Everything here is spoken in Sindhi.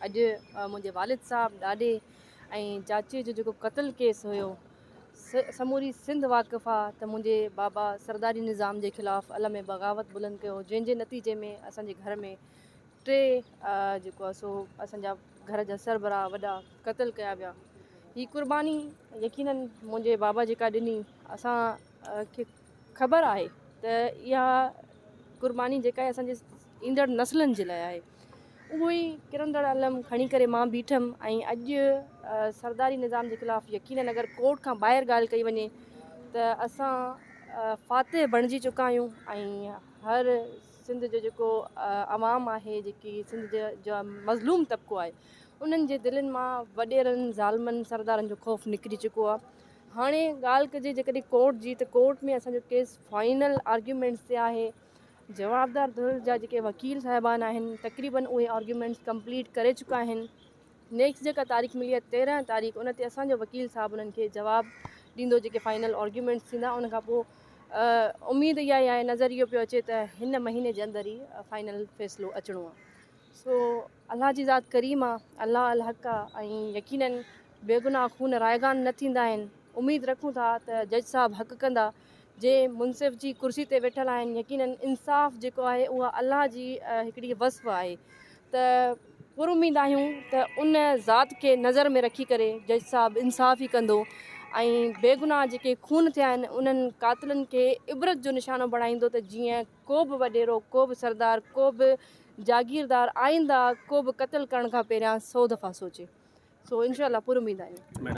اڄ منهنجي والد صاحب، ڏاڏي ۽ چاچي جو جيڪو قتل ڪيس هيو، سموري سنڌ واقف آ ته منهنجي بابا سرداري نظام جي خلاف علم بغاوت بلند ڪيو، جنهن جي نتيجي ۾ اسان جي گهر ۾ ٽي جيڪو آ سو اسان جا گهر جا سربراهه وڏا قتل ڪيا ويا. هي قرباني يقينن منهنجي بابا جيڪا ڏني، اسان کي خبر آهي ته اها قرباني جيڪا آهي اسان جي ايندڙ نسلن جي لاء آهي. اهو ئي ڪرندڙ علم کڻي ڪري مان بيٺم ۽ اڄ سرداري نظام جي خلاف يقينن اگر ڪورٽ کان ٻاهر ڳالهه ڪئي وڃي ته اسان فاتح بڻجي چڪا آهيون ۽ هر سنڌ جو جيڪو عوام آهي، جيڪي سنڌ جو مظلوم طبقو آهي، انهن جي دلين مان وڏيرن، ظالمن، سردارن جو خوف نڪري چڪو آهي. هاڻي ڳالهه ڪجي جيڪڏهن ڪورٽ جي ته ڪورٽ ۾ اسان جو ڪيس فائنل آرگيومينٽس تي آهي. جوابدار ڌر جا جيڪي وڪيل صاحبان آهن تقريبن اهي آرگيومينٽس ڪمپليٽ ڪري چڪا آهن. نيڪسٽ جيڪا تاريخ ملي آهي 13 تاريخ، ان تي اسان جو وڪيل صاحب انهن کي جواب ڏيندو، جيڪي فائنل آرگيومينٽس ٿيندا ان کان پوء اميد اها ئي آهي، نظر اهو پيو اچي ته هن مهيني جي اندر ئي فائنل فيصلو اچڻو آهي. سو الله جي ذات ڪريم آ، الله الحق آ ۽ يقينن بيگناهه خون رائگان نه ٿيندا آهن. اميد رکون ٿا ته جج صاحب حق ڪندا، جي منصف جي ڪرسي تي ويٺل آهن. يقينن انصاف جيڪو آهي اها الله جي هڪڙي وصف آهي ته پر اميد آهيون ته ان ذات کي نظر ۾ رکي ڪري جج صاحب انصاف ئي ڪندو ۽ بيگناهه جيڪي خون ٿيا آهن انهن قاتلن کي عبرت جو نشانو بڻائيندو ته جيئن ڪو به وڏيرو، ڪو به سردار، ڪو به جاگيردار آئنده ڪو به قتل ڪرڻ کان پهريان سو دفعا سوچي. سو انشاء الله پر اميد آهيون.